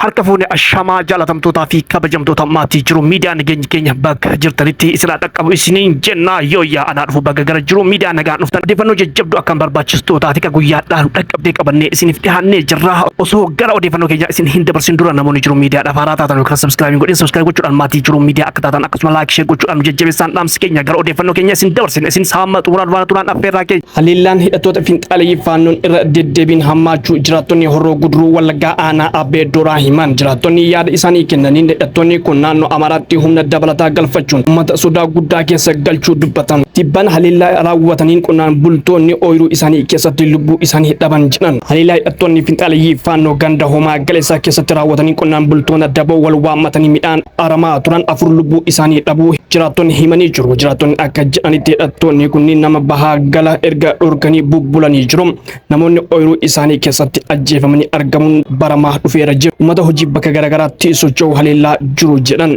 Harka fuune ashamaa jaalatamtootaa fi kabajamtoota maatii jiru miidiyaa nageenyi keenya bakka jirtanitti isinaa dhaqqabu isiniin jennaa yooyyaa anaa dhufu bakka gara jiru miidiyaa nagaan dhuftan odeeffannoo jajjabduu akkaan barbaachistootaa fi guyyaadhaan dhaqqabdee qabannee isiniif dhiyaannee jirra. Osoo gara odeeffannoo keenyaa isin hin dabarsin dura namoonni jiru miidiyaadhaaf haaraa taatan yookaan subscribe hin godhin subscribe gochuudhaan maatii jiru miidiyaa akka taatan akkasuma like share gochuudhaan nu jajjabeessaan dhaamsi keenya gara odeeffannoo keenya isin dabarsin isin saamma xumuraan faana turaan affeerraa keenya. Haleellaan hidhattoota finxaaleyyii Faannoon irra deddeebiin hammaachuu jiraattonni Horroo Guduruu Wallaggaa aanaa Abbee Dooraa himan. Jiraattonni yaada isaanii kennaniin hidhattoonni kun naannoo Amaaraatti humna dabalataa galfachuun uummata sodaa guddaa keessa galchuu dubbatan. Tibbana haleellaa raawwataniin qonnaan bultoonni ooyiruu isaanii keessatti lubbuu isaanii dhaban jedhan. Haleellaa hidhattoonni finxaaleyyii Faannoo ganda Homaa Galeessaa keessatti raawwataniin qonnaan bultoota daboo wal waammatanii midhaan aramaa turan 4 lubbuu isaanii dhabuu jiraattonni himanii jiru. Jiraattonni akka jedhanitti hidhattoonni kunniin nama bahaa gala erga dhorkanii bubbulanii jiru. Namoonni ooyiruu isaanii keessatti ajjeefamanii argamuun baramaa dhufeera jiru. Uummata hojii bakka garaagaraatti socho'u haleellaa jiru jedhan.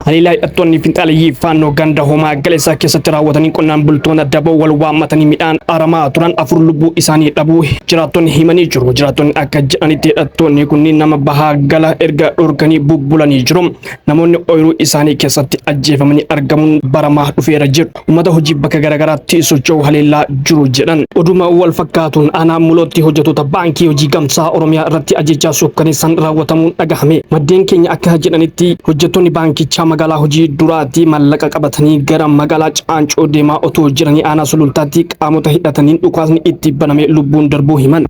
Haleellaa hidhattoonni finxaaleyyii Faannoo ganda Homaa Galeessaa keessatti raawwatanii qonnaan bultoota daboo wal waammatanii midhaan aramaa turan 4 lubbuu isaanii dhabuu jiraattonni himanii jiru. Jiraattonni akka jedhanitti hidhattoonni kunniin nama bahaa gala erga dhorkanii bubbulanii jiru. Namoonni ooyiruu isaanii keessatti ajjeefamanii argamuun baramaa dhufeera jedhu. Uummata hojii bakka garaagaraatti socho'u haleellaa jiru jedhan. Oduma wal fakkaatuun aanaa Mulootti hojjettoota baankii hojii gamtaa Oromiyaa irratti ajjeechaa suukkaneessaan raawwatamuun dhagahame. Maddeen keenya akka jedhanitti hojjettoonni baankichaa magaalaa hojii duraatti maallaqa qabatanii gara magaalaa Caancoo deemaa otoo jiranii aanaa Sulultaatti qaamota hidhataniin dhukaasni itti banamee lubbuun darbuu himan.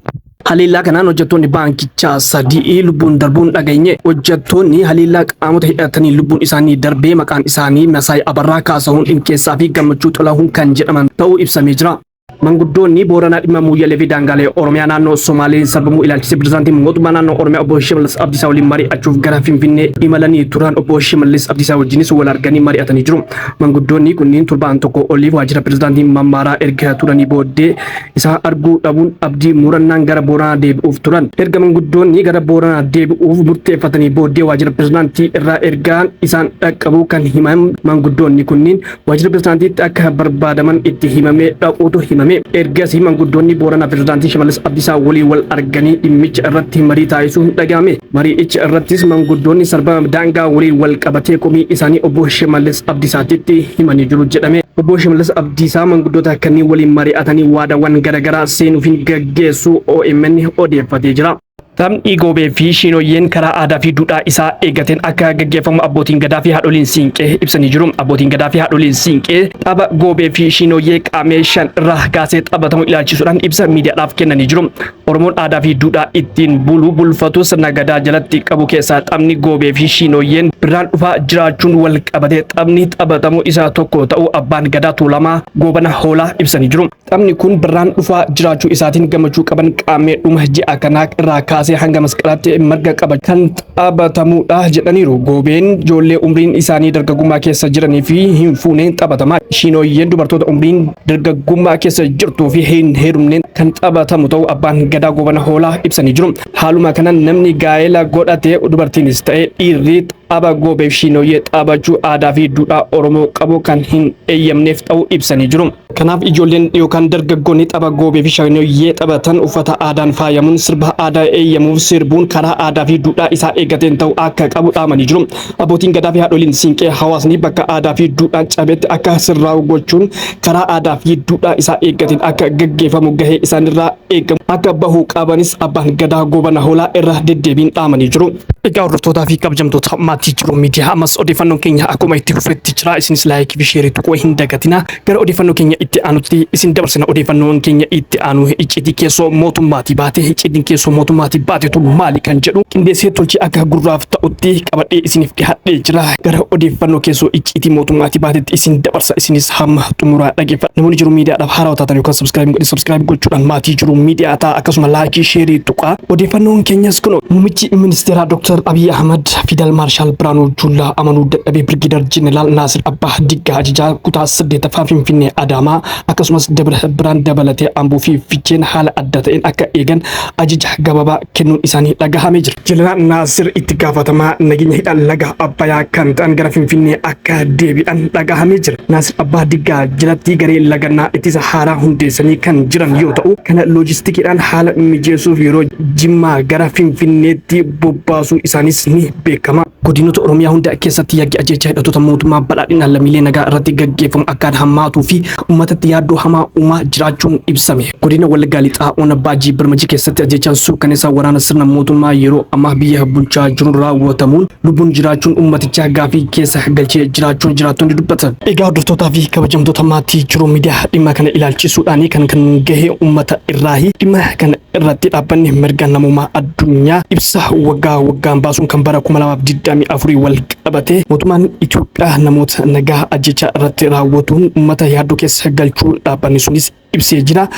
Haleellaa kanaan hojjettoonni baankichaa 3 lubbuun darbuun dhageenye. Hojjettoonni haleellaa qaamota hidhatanii lubbuun isaanii darbee maqaan isaanii Masaay Abarraa, Kaasahuun Dhimkeessaa fi Gammachuu Xilahuun kan jedhaman ta'uu ibsamee jira. Manguddoonni Booranaa dhimma Muuyyalee fi daangaalee Oromiyaa naannoo Somaaleen sarbamuu ilaalchisee Pirezidaantii Mootummaa Naannoo Oromiyaa Obbo Shimallis Abdiisaa waliin mari'achuuf gara Finfinnee imalanii turan. Obbo Shimallis Abdiisaa wajjinis wal arganii mari'atanii jiru. Manguddoonni kunniin torbaan tokko oliif waajjira Pirezidaantii Mammaaraa erga turanii booddee isaa arguu dhabuun abdii murannaan gara Booranaa deebi'uuf turan. Erga manguddoonni gara Booranaa deebi'uuf murteeffatanii booddee waajjira pirezidaantii irraa ergaan isaan dhaqqabuu kan himan manguddoonni kunniin waajjira pirezidaantiitti akka barbaadaman itti himamee dhaquutu himame. Ergasii manguddoonni Booranaa pirezidaantii Shimallis Abdiisaa waliin wal arganii dhimmicha irratti marii taasisuun dhaga'ame. Marii'icha irrattis manguddoonni sarbama daangaa waliin wal qabatee komii isaanii obbo Shimallis Abdiisaatitti himanii jiru jedhame. Obbo Shimallis Abdiisaa manguddoota kanneen waliin mari'atanii waadaawwan garaagaraa seenuufiin gaggeessuu OMN odeeffatee jira. Taphni Goobee fi Shiinoyyeen karaa aadaa fi duudhaa isaa eeggateen akka gaggeeffamu abbootiin Gadaa fi haadholiin Siinqee ibsanii jiru. Abbootiin Gadaa fi haadholiin Siinqee tapha Goobee fi Shiinoyyee Qaam'ee 5 irraa kaasee taphatamu ilaalchisuudhaan ibsa miidiyaadhaaf kennanii jiru. Oromoon aadaa fi duudhaa ittiin bulu, bulfatu sirna Gadaa jalatti qabu keessaa taphni Goobee fi Shiinooyyeen birraan dhufaa jiraachuun wal qabatee taphni taphatamu isa tokko ta'uu Abbaan Gadaa Tuulamaa Goobana Hoolaa ibsanii jiru. Taphni kun birraan dhufaa jiraachuu isaatiin gammachuu qaban Qaammee dhuma ji'a kanaa irraa kaasee hanga Masqalaatti marga qaba kan taphatamuudha jedhaniiru. Goobeen ijoollee umriin isaanii dargaggummaa keessa jiranii fi hin fuuneen taphatama. Shiinooyyeen dubartoota umriin dargaggummaa keessa jirtuu fi hin heerumneen kan taphatamu ta'uu Abbaan Gadaa Goobana Hoolaa ibsanii jiru. Haaluma kanaan namni gaa'ela godhate dubartiinis ta'e dhiirri tapha Goobeef Shiinooyyee taphachuu aadaa fi duudhaa Oromoo qabu kan hin eeyyamneef ta'uu ibsanii jiru. Kanaaf ijoolleen yookaan dargaggoonni tapha Goobee fi Shainoyyee taphatan uffata aadaan faayamuun sirba aadaa eeyyamuuf sirbuun karaa aadaa fi duudhaa isaa eeggateen ta'uu akka qabu dhaamanii jiru. Abbootiin Gadaa fi haadholiin Siinqee hawaasni bakka aadaa fi duudhaan cabetti akka sirraa'u gochuun karaa aadaa fi duudhaa isaa eeggateen akka gaggeeffamu gahee isaanirraa eegamu akka bahuu qabanis Abbaan Gadaa Goobana Hoolaa irra deddeebiin dhaamanii jiru. Egaa hordoftootaa fi kabajamtoota maatii Jiruu Miidiyaa ammas odeeffannoon keenya akkuma itti fufetti jira. Isinis like fi share tuquu hin dagatina. Gara odeeffannoo keenya itti aanutti isin dabarsina. Odeeffannoon keenya itti aanu icciitii keessoo mootummaatii baate. Icciitiin keessoo mootummaatii baate tun maali kan jedhu qindeessee tolchee akka gurraaf ta'utti qabadhee isiniif dhiyaadhee jira. Gara odeeffannoo keessoo icciitii mootummaatii baatetti isin dabarsa. Isinis hamma xumuraa dhaggeeffadha. Namoonni Jiruu Miidiyaadhaaf haarawaa taatan yookaan subscribe godhi subscribe gochuudhaan maatii Jiruu Miidiyaa ta'a, akkasuma like, share tuqaa. Odeeffannoon keenyas kun muummichi ministeeraa Dr. Abiy Ahmad Fiidal Maarshaal Biraanuu Juulaa amanuu dadhabee Birgiidar Jeneraal Naasir Abbaa Diggaa ajajaa kutaa 8ffaa Finfinnee Adaamaa akkasumas Dabra Biraan dabalatee Amboo fi Ficheen haala adda ta'een akka eegan ajaja gabaabaa kennuun isaanii dhagahamee jira. Jeneraal Naasir itti gaafatamaa nageenya hidha laga Abbayaa kan ta'an gara Finfinnee akka deebi'an dhagahamee jira. Naasir Abbaa Diggaa jalatti garee lagannaa ittisa haaraa hundeessanii kan jiran yoo ta'u, kana loojistikiidhaan haala mijeessuuf yeroo Jimmaa gara Finfinneetti bobbaasuu isaanis ni beekama. Godinoota Oromiyaa hunda keessatti yakki ajjeechaa hidhattoota mootummaa badhaadhinaan lammiilee nagaa irratti gaggeeffamu akkaan hammaatuu fi uummatatti yaaddoo hamaa uumaa jiraachuun ibsame. Godina Wallaggaa Lixaa Ona Baajii Birmajii keessatti ajjeechaan suukkaneessaa waraana sirna mootummaa yeroo ammaa biyya bulchaa jiruun raawwatamuun lubbuun jiraachuun uummatichaa gaafii keessa galchee jiraachuun jiraattonni dubbatan. Egaa hordoftootaa fi kabajamtoota maatii Jiruu Miidiyaa, dhimma kana ilaalchisuudhaan kan gahee uummata irraahi dhimma kana irratti dhaabbanni mirga namoomaa addunyaa ibsa waggaa waggaan baasuun kan bara 2024 wal qabate mootummaan Itoophiyaa namoota nagaa ajjechaa irratti raawwatuun uummata yaaddoo keessa galchuu dhaabbanni sunis ibsee jira.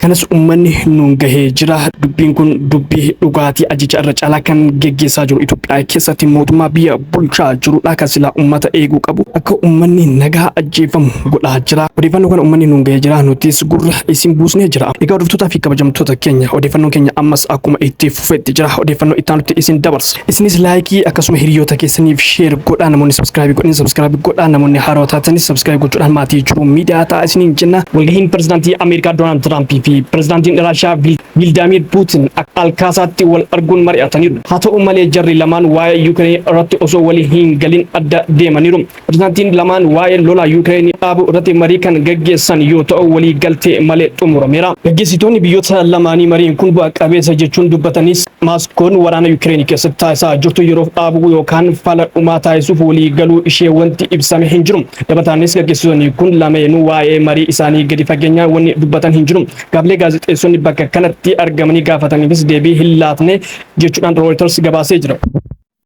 Kanas uummanni nuun gahee jira. Dubbiin kun dubbii dhugaatii, ajjecha irra caalaa kan geggeessaa jiru Itoophiyaa keessatti mootummaa biyya bulchaa jirudha. Kan silaa uummata eeguu qabu akka uummanni nagaa ajjeefamu godhaa jira. Odeeffannoo kana uummanni nuun gahee jira. Nutis gurra isin buusnee jira. Egaa hordoftootaa fi kabajamtoota keenya, odeeffannoon keenya ammas akkuma itti fufetti jira. Odeeffannoo itti aanutti isin dabarsa. Isinis like, akkasuma hiriyoota keessaniif share godhaa. Namoonni subscribe godhin subscribe godhaa. Namoonni haarawaa taatanis subscribe gochuudhaan maatii Jiruu Miidiyaa ta'a isiniin jenna. Walgahiin pirezidaantii Ameerikaa Doonaald Tiraampii fi pirezidaantiin Raashiyaa Vilaadimiir Puutin Alkaasaatti wal arguun mari'ataniiru. Haa ta'u malee, jarri lamaan waa'ee Yuukireen irratti osoo walii hin galin adda deemaniiru. Pirezidaantiin lamaan waa'ee lola Yuukireen dhaabuu irratti marii kan gaggeessan yoo ta'u, walii galtee malee xumurameera. Gaggeessitoonni biyyoota lamaanii mariin kun bu'a qabeessa jechuun dubbatanis, Maaskoon waraana Yuukireen keessatti taasisaa jirtu yeroof dhaabuu yookaan fala dhumaa taasisuuf walii galuu ishee wanti ibsame hin jiru. Dabalataanis, gaggeessitoonni kun lameenuu waa'ee marii isaanii gadi fageenyaan wanni dubbatan hin jiru. Gaaffilee gaazexeessonni bakka kanatti argamanii gaafataniifis deebii hin laatne jechuudhaan Reuters gabaasee jira.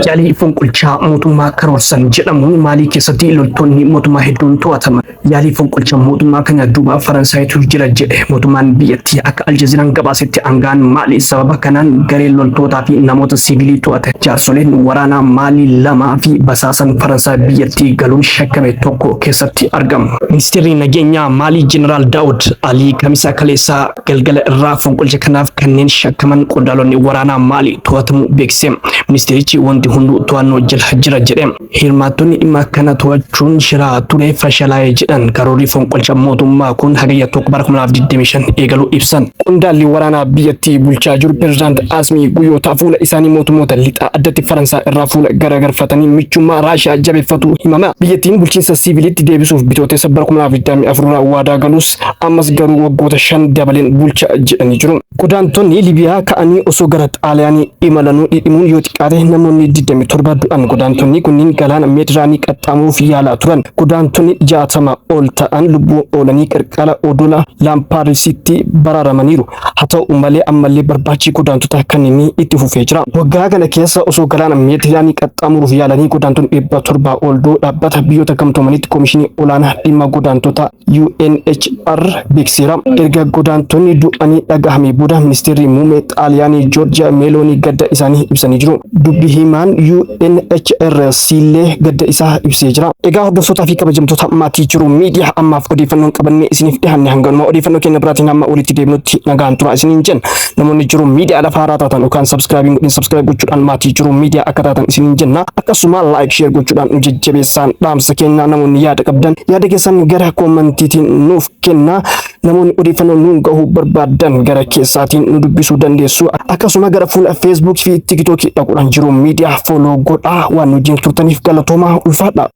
Yaalii fonqolchaa mootummaa karoorsan jedhamuun Maalii keessatti loltoonni mootummaa hedduun to'ataman. Yaalii fonqolcha mootummaa kana duuba Faransaayitu jira jedhe mootummaan biyyattii. Akka Aljazeeraan gabaasetti, aangaan Maalii sababa kanaan garee loltootaa fi namoota siivilii to'ate. Jaarsoleen waraanaa Maalii lamaa fi basaasan Faransaay biyyattii galuun shakkame tokko keessatti argamu. Ministeerri nageenyaa Maalii Jeneraal Daawud Alii Kamisa kaleessaa galgala irraa fonqolcha kanaaf kanneen shakkaman qondaalonni waraanaa Maalii to'atamuu beeksise. Ministeerichi wanti hunduu to'annoo jala jira jedhe. Hirmaattonni dhimma kana to'achuun shiraa ture fashalaa'e jedhan, karoorri fonqolcha mootummaa kun Hagayya 1 bara 2025 eegaluu ibsan. Qondaalli waraanaa biyyattii bulchaa jiru Pirezidaant Asmii guyyoota fuula isaanii mootummoota lixaa, addatti Faransaay irraa fuula garagalfatanii michummaa Raashiyaa jabeeffatu himama. Biyyattiin bulchiinsa siiviliitti deebisuuf Bitootessa bara 2024 irraa waadaa galus, ammas garuu waggoota 5 dabaleen bulcha jedhanii jiru. Godaantonni Libiyaa ka'anii osoo gara Xaaliyaanii imalanuu dhidhimuun yoo xiqqaate namoonni 27 du'an. Godaantonni kunniin galaana Meediraanii qaxxaamuruuf yaalaa turan. Godaantonni 60 ol ta'an lubbuun oolanii qarqara odola Laampaarisitti baraaramaniiru. Haa ta'u malee, ammallee barbaachi godaantota kanneenii itti fufee jira. Waggaa kana keessa osoo galaana Meediraanii qaxxaamuruuf yaalanii godaantonni 700 ol du'uu Dhaabbata Biyyoota Gamtoomaniitti Komishinii Olaanaa Dhimma Godaantota UNHCR beeksiseera. Erga godaantonni du'anii dhagahame booda ministeerri muummee Xaaliyaanii Joorjiyaa Meeloonii gadda isaanii ibsanii jiru. Dubbi himaan UNHCR illee gadda isaa ibsee jira. Egaa hordoftootaa fi kabajamtoota maatii Jiru Miidiyaa, ammaaf odeeffannoon qabannee isiniif dhiyaanne hanganuma. Odeeffannoo keenya biraatiin hamma walitti deebinutti nagaan tura isiniin jenna. Namoonni Jiru Miidiyaa lafa haaraa taatan yookaan subscribe godhin, subscribe gochuudhaan maatii Jiru Miidiyaa akka taatan isiniin jenna. Akkasuma like, share gochuudhaan nu jajjabeessaan dhaamsa keenya. Namoonni yaada qabdan yaada keessan gara commentiitiin nuuf kenna. Namoonni odeeffannoo nuun gahuu barbaadan gara keessaatiin nu dubbisuu dandeessu. Akkasuma gara fuula Facebook fi TikTok dhaquudhaan Jiru Miidiyaa follow godhaa. Waan nu wajjin turtaniif galatoomaa, ulfaadha.